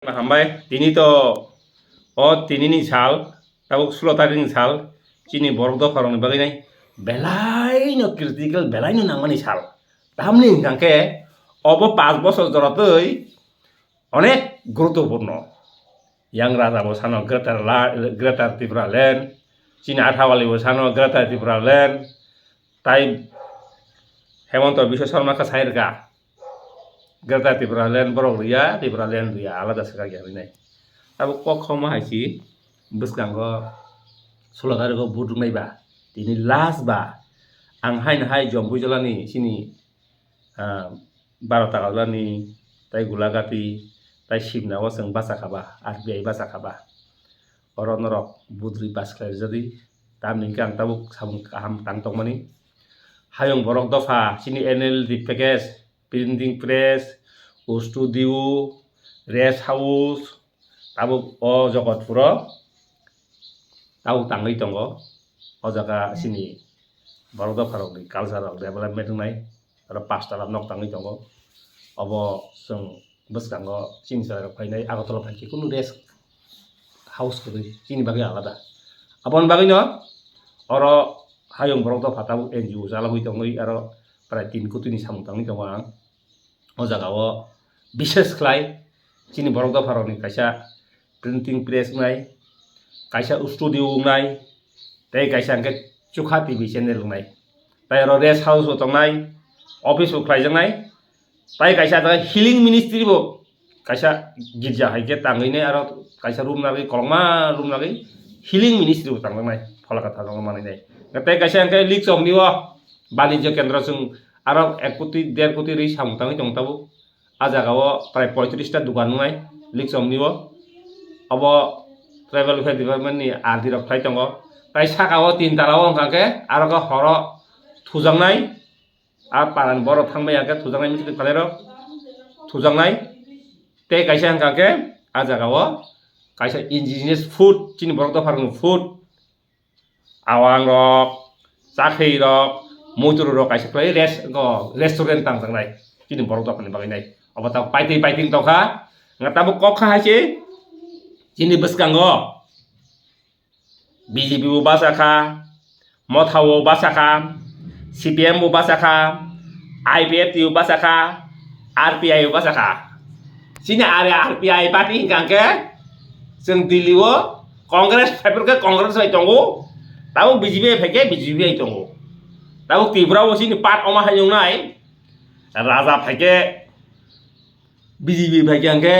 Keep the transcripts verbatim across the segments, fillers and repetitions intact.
Hambai, tini to o tinini sal, tabuk sulo tarikni sal, chini borok dopharokni bagwi nai belai no critical, belai no nangmani sal. Tamni hwnkha khe obo panch bochor joratwi onek guruttopurno. Yang Raja bo sano Greater La-, Greater Tripura Land, chini Athawali bo sano Greater Tripura Land, tai Hemanta Biswa Sarma khe sai rwkha. Greater Tripura Land borok riya, Tripura Land riya, alada swkang ya hinwi nai. Abo kok khoma hai si bwskango sulo tarikgo vote rwnai ba, tini last ba, ang haino hai Jombui Jolani chini, ah, Baro Tagalani, tai Gulagati, tai Simna o chwng bacha kha ba, R B I bacha kha ba. Oro norok vote rwi pass khlai rwjadi, tamni hwnkhe ang tabuk samung kaham tang tongmani. Hayung borok dopha chini N L D package, printing press, studio, rest house, tabuk o Jogotpuro tabuk tangwi tongo. O jaga chini borok dopharokni culture rok development wngnai, oro pastala nok tangwi tongo. Obo chwng bwskango chini chwrairok phainai Agartala phaikhe kunu rest house kwrwi chini bagwi alada. Aboni bagwino oro hayung borok dopha tabuk N G O chalogwi tongwi aro prai tin kotini samung tangwi tongo ang. O jaga o bishes khlai chini borok dopharokni kaisa printing press wngnai, kaisa studio wngnai, tei kaisa hwnkhe Chukha T V channel wngnai. Tai oro rest house bo tongnai, office bo khlaijaknai, tai kaisa jaga healing ministry bo kaisa girja hai khe tangwi nai aro kaisa room nagwi, kolokma room nagwi healing ministry bo tangjaknai, pholaka tharjaknai manwi nai. Tei kaisa hwnkhe Likchomni o banijya kendra chwng aro ek koti, der koti rwi samung tangwi tongo tabuk. A jaga o prai poitrish ta dukan wngnai Likchomni o. Obo tribal welfare department ni R D rok khlai tongo. Tai saka o tin tala o wngkha khe aro khe horo thujaknai. A parani borok thangbai ya khe thujaknai, mithri phalai rok thujaknai. Tei kaisa wngkha khe a jaga o kaisa indigenous food, chini borok dopha rokni food, awang rok, chakhwi rok, muitu rok kaisa khlai res-, go, restaurant tangjaknai chini borok dophani bagwi nai. Obo ta paitwi paitwi tongkha, nga tabuk kok kha hai se chini bwskango B J P bo bacha kha, Motha bo bacha kha, C P M bo bacha kha, I P F T bo bacha kha, R P I bo bacha kha. Chini are R P I party hingka khe chwng Delhi o Congress phaiphuru khe Congress bai tongo, tabuk B J P bai phaikhe B J P bai tongo. Tabuk Tripura o chini part omo hai wngnai, Raja phaikhe B J P phaikhe hingkhe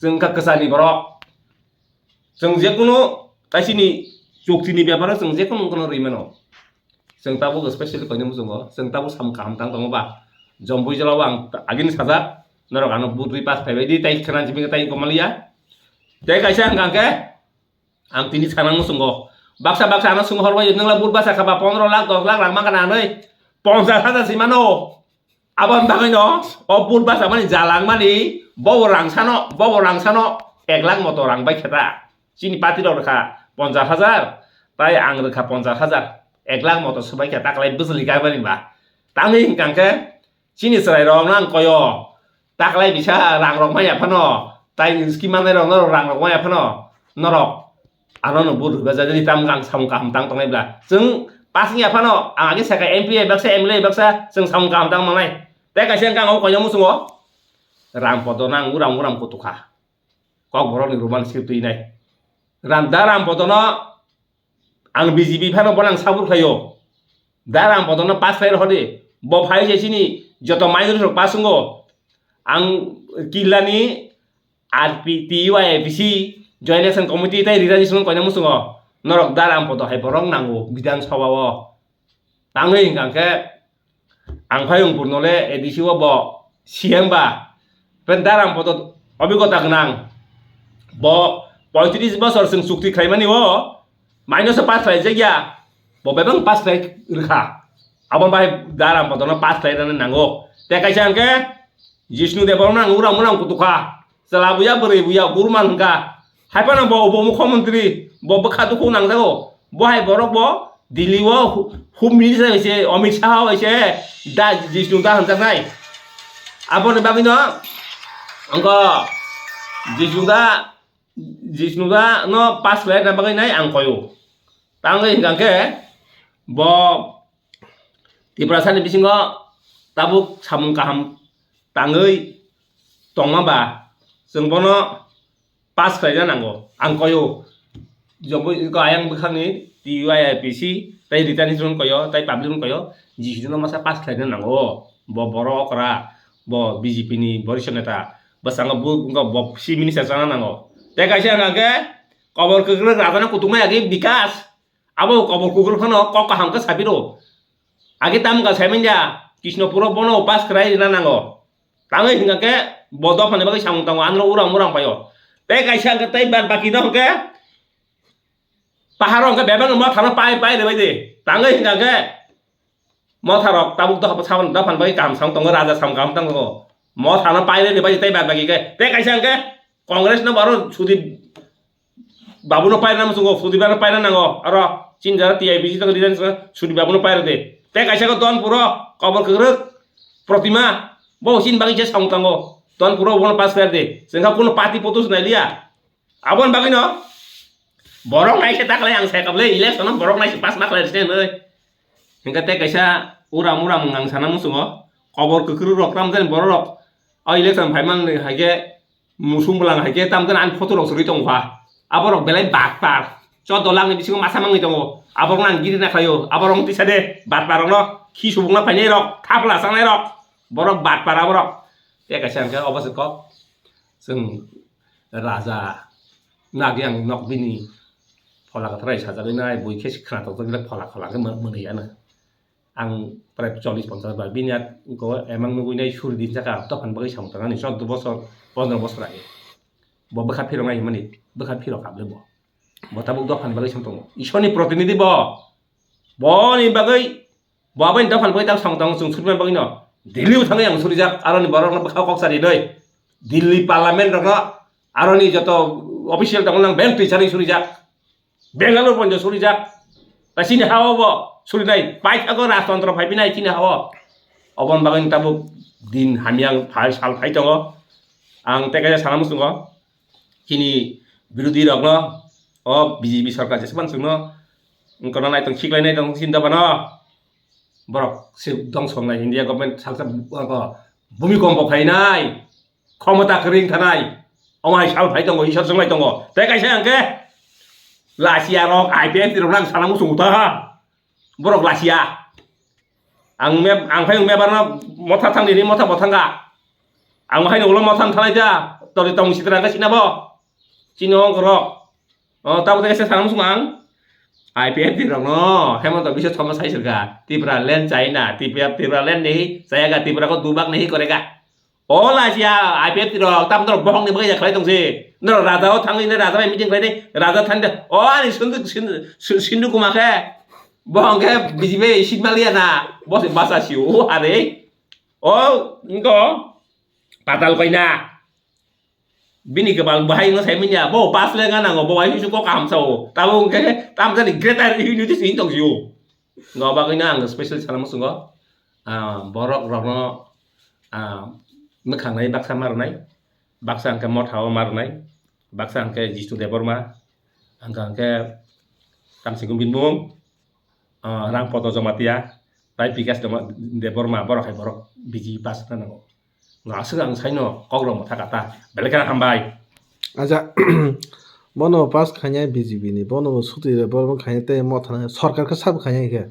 chwng wngkha kwchani borok. Chwng jekunu kaisini chuktini beparo chwng jekunu wngkano rwi mano. Chwng tabuk specially koinwi muchungo, chwng tabuk samung kaham tang tongo ba. Jombui jala o ang agini sajak, norok ano vote rwi pass phaibai di, tai khwna simi tai komaliya. Tei kaisa hwnkha khe, ang tini sana muchungo. Baksa baksa ano swng horbai, nwngla vote basa kha ba pondro lakh, dos lakh rang mangkha na hinwi, ponchash hajar si mano. Aboni bagwino o vote basa mani jalangmani, bobo rang sano, bobo rang sano, ek lakh moto rang bai khe ta. Chini party rok rwkha ponchash hajar, tai ang rwkha ponchash hajar, ek lakh moto swbai khe ta, kwlai bwswli kaimani ba. Tamni hwnkha khe chini chwrai rok nang koyo, ta kwlai bisa rang rok manya phano, tai scheme manai rok norok rang rok manya phano, norok ano no vote rwbaijak di, tam ang samung kaham tang tongnai bla. Chwng pass wngya phano, ang age sakha M P baksa, M L A baksa, chwng samung kaham tang mangnai. Tei kaisa wngkha ang o koino muchungo, Ram Podo nang uram uram kutukha. Kokborokni roman script twi nai. Ram da Ram Podono ang B J P phano bono ang support khlaio. Da Ram Podono pass khlai rw di. Bo phai se chini joto minority rok pass wngo. Ang Killani R P T U I F C Joint Action Committee tei Rida Nisung koina muchungo. Norok da Ram Podo hai borok nango Bidhan Sabha o. Tangwi hwnkha khe ang phai wng purno le A D C o bo C M ba. Pen da Ram Podo obigota gwnang. Bo poitris bosor chwng chukti khlaimani o. Minus o pass khlai jakya, bo bebak pass khlai rwkha. Abo bai da Ram Podono pass khlai rwna nango. Tei kaisa hwnkhe Jishnu Debbarma nang uram uram kutukha. Chwla buya, bwrwi buya, gurman hwnkha. Hai phano bo, bo mukhyamantri, bo bwkha dukhu nangjago. Bo hai borok bo Delhi o hu-, Home Minister bai se, Amit Shah bai se, da Jishnu da hwnjaknai. Aboni bagwino wngkha Jisnuda, Jisnuda no pass khlai na bagwi nai ang koyo. Tangwi hingka khe bo Tiprasani bisingo tabuk samung kaham tangwi tongma ba chwng bono pass khlaina nango. Ang koyo, jobo ko ayang bwkhakni T U I I P C tei Rita ni koyo tei public koyo, Jisnu no masa pass khlaina nango. Bo borok okra, bo B J P ni borisho neta, bwskango bo, bo chief minister chana nango. Tei kaisa hwnka khe kobor kwkrwk rajana kutukma yagi Bikas, abo kobor kwkrwk phano kok kaham khe sapiro. Age tamga saimanya, Krishnapuro bono pass khlai rina nango. Tangwi hingka khe bo dophani bagwi samung tango, anro urang murang paio. Tei kaisa hingka tei bad baki no hingke paharo hingke bebak no mothano pai pai rwbai de. Tangwi hingka khe motharok tabuk dophani bagwi kaham samung tango, raja samung kaham tango. Mothano pai rwbai de tei bad baki khe. Tei kaisa hingke Congress no baro sudi Babuno pairwna muchungo, Sudip no pairwna nango, aro chini jara T I B C tong rijani saka Sudip babuno pairwdi. Tei kaisa khe Donpuro kobor kwkrwk Protima, bo chini bagwi je samung tango, Donpuro bono pass khlairdi. Chwngkha kuno party potus nailiya. Aboni bagwino borok nai khe taklai ang sai kaple election no borok nai se pass ma khlai rwsini hinwi. Hingkhe tei kaisa uram uram wng ang sana muchungo, kobor kwkrwk rok tamjani borok rok o election phaiman hai khe musung bwlang hai khe tamjani ani photo rok swrwi tongo kha. Aborok belai batpar. Choddo langni bisingo masa mangwi tongo. Aborokno ang giri na khlaio. Aborok wng tisa de batpar rokno khi subukna phainai rok, thapla sanai rok. Borok batpar aborok. Tei kaisa hwnkhe obo se kok. Chwng raja nagi ang nok bini phola kwthar bai sajagwi nai bui khe se khna tongthok phola phola khe mwnwi ano. Ang prai chollish ponchash bar bini aro emang nugwi nai suri din saka dophani bagwi samung tangani choddo bosor pondro bosor age. Bo bwkha phirok nai himani bwkha phirok kable bo. Bo tabuk dophani bagwi samung tongo. Ishorni protinidhi bo. Boni bagwi bo aboni dophani bagwi tak samung tongo chwng suriman bagwi no. Delhi o thangwi ang surijak aroni borok no bwkha kok sari doi. Delhi parliament rok no aroni joto official tongo nang beng twi sari surijak. Bengaluru ponjo surijak. Ta chini ha-o bo surinai. Paithago rajtontro phaipinai chini ha-o. Oboni bagwi tabuk din hamya phai sal phai tongo. Ang tei kaisa sana muchungo. Chini birodhi rokno o B J P sarkar jesban chwngno wngkona nai tong khiklai nai tong chini dophano. Borok se dongsong nai India government salsa bhumikompo phainai. Khomota kwrwi wng thanai. Omo hai sal phai tongo, Isor chwnglai tongo. Tei kaisa hwnkhe Lasia rok, I P F T rok nang sana muchung ta ha. Borok Lasia. Ang me, ang phai me barno motha thang nini motha bo thangga. Ang hai ulo motha thang nai ja. Tori tong sitra ga sina bo. Chini ong korok. O, tabo tei kaisa sana muchung ang. I P F T rok no, Hemanta Biswa Sarma sai sirka. Tipraland China, T P F Tipraland ni, chayaga Tripura ko dubak ni korega. O Lasia, I P F T rok, tam norok bohong ni bagwi ya khlai tong si. Norok raja o thangwi ne raja bai meeting khlai de, raja thani de. O ani sindu, sindu, sindu kuma khe. Bohong khe B J P seat maliya na. Bo se basa si o are. O, ngo. Patal koina. Bini kebal bahai no sai manya. Bo pass le nga nango, bo wai su ko kam sao. Tabo khe tam jani greater unity sin tong si o. Ngo bagwi no ang special sana muchungo. Ah, borok rokno, ah, mwkhangnai baksa marwnai, baksa hwnkhe mothao marwnai, baksa hwnkhe Jisnu Debbarma, hwnkha hwnkhe tamsingkung bini mung, ah, Rangpoto Jomatia, tai Bikas Dema-, Debbarma, borok hai borok B J P pass wngna nango. Aswk ang saino kok rok mwthaka ta. Belai kheno hambai. Acha, bono pass khainai B J P ni, bono bo suti re, bono khainai tei mothana sorkar khe sabo khainai khe.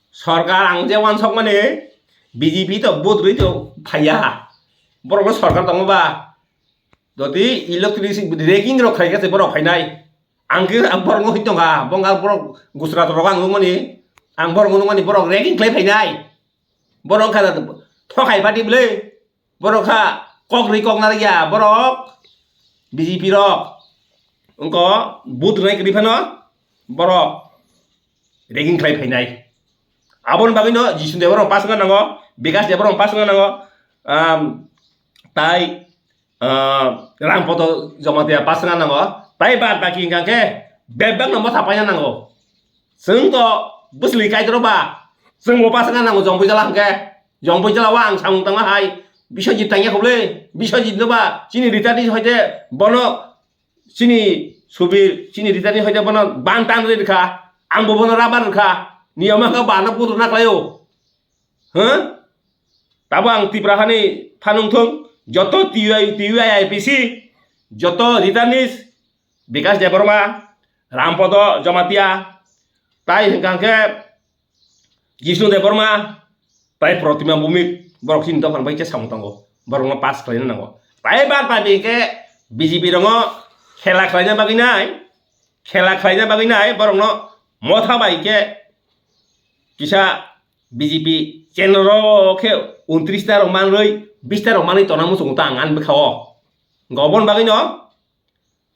Sorkar ang je wansok mani B J P to vote rwi to phaiya. Borok no sorkar tongo ba. Jodi electricity ragging rok khaikha se borok khainai. Ang khe ang borok no hoi tongkha, bongkha borok Gujarat rok ang nukmani, ang borok nukmani borok ragging khlai phainai. Borok kha thokai pati bwle. Borok kha kok ri kok narwkya borok B J P rok. Wngko vote rwnai kwrwi phano borok ragging khlai phainai. Aboni bagwino Jisnu Debbarma pass wngna nango, Bikas Debbarma pass wngna nango, um, tai, uh, Rangpoto Jomatia pass wngna nango, tai bad baki hwnkha khe bebak no motha paina nango. Chwng to bwsli Kaitor ba, chwng bo pass wngna nango Jongpui jala hwnkhe, Jongpui jala o ang samung tangma hai, Biswajit tangya khuble, Biswajit no ba, chini Ritani hoite bono, chini Subir, chini Ritani hoite bono ban tan rikha, ang bo bono rabar rikha, niyama ka bana putu na klayo. Huh? Tabo ang Tipra hani phanung thung, joto T U I, T U I I P C, joto Ritani's, Bikash Debbarma, Rampodo Jamatia, tai hwnkha khe Jishnu Debbarma, tai Protima Bhumik, borok chini dophani bai khe samung tongo, borokno pass khlaina nango. Tai ban pai bai khe B J P rongo khela khlaina bagwi nai, khela khlaina bagwi nai, borokno motha bai khe kisa B J P channel rok khe untris ta rok manrwi, bis ta rok manwi tongna muchungo ta ang ani bwkha o. Gobon bagwi no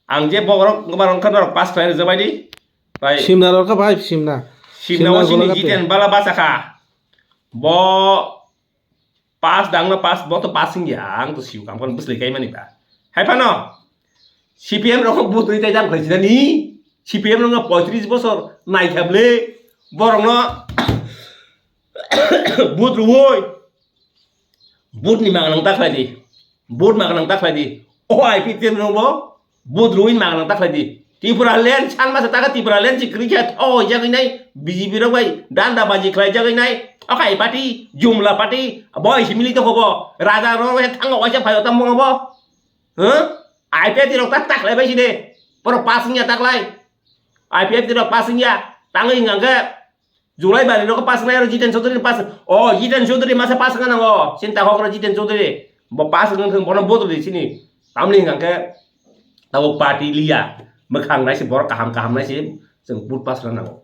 ang je borok, borok wngkha norok pass khlai rwjak bai di. Bai. Simna rok kha bai, simna. Simna o Simna chini golak Jiten bala bacha kha. Bo pass dang no pass, bo to pass wngya, ang to siu kam kan bwsli kai mani ba. Hai phano C P M rok butwi tai jam khlai sinani. C P M rok poitris bosor nai kha ble. Borok no but rwoi. But ni magnang ta khlai di. But magnang ta khlai di. O I P T no bo. But rwoi magnang ta khlai di. Tripura land san masa taka Tripura land si kwrwi khe tho jagwi nai B J P rok bai danda baji khlai jagwi nai. Thokai party, jumla party, boi si mili tongkho bo. Raja rok he thango waisa phaio tamo bo. Huh? I P F T rok ta taklai bai si de. Poro pass wngya taklai. I P F T rok pass wngya. Tangwi hwnkha khe Julai bari rok pass wngnai aro Jiten Chaudhary pass. O Jiten Chaudhary masa pass wngna nango. Sinta hok ro Jiten Chaudhary. Bo pass wngna thang bono vote rw di sini. Tamni hwnkha khe tabuk party liya. Mwkhang nai se borok kaham kaham nai se chwng vote pass wngna nango.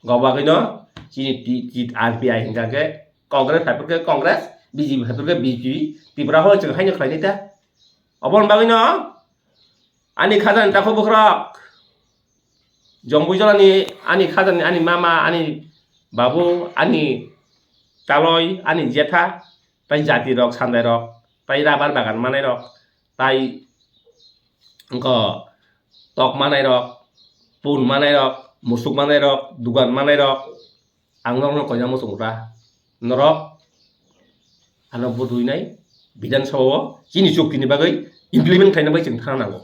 Gobagwino chini T, T, R P I hwnkha khe Congress hai phwrkhe Congress, B J P hai phwrkhe B J P, Tripura hoi chwng haino khlainai ta. Oboni bagwino ani khajani takhuk bwkhrok, Jompuijolani ani khajani, ani mama, ani babu, ani taloi, ani jetha, tai jati rok, sandai rok, tai rabar bagan manai rok, tai wngkha tok manai rok, pun manai rok, musuk manai rok, dugan manai rok, ang norokno koina muchungo ta. Norok ano vote rwinai Bidhan Sabha o chini chukti ni bagwi implement khlaina bagwi chwng thangna nango.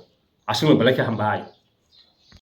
Aswkno belai khe hambai.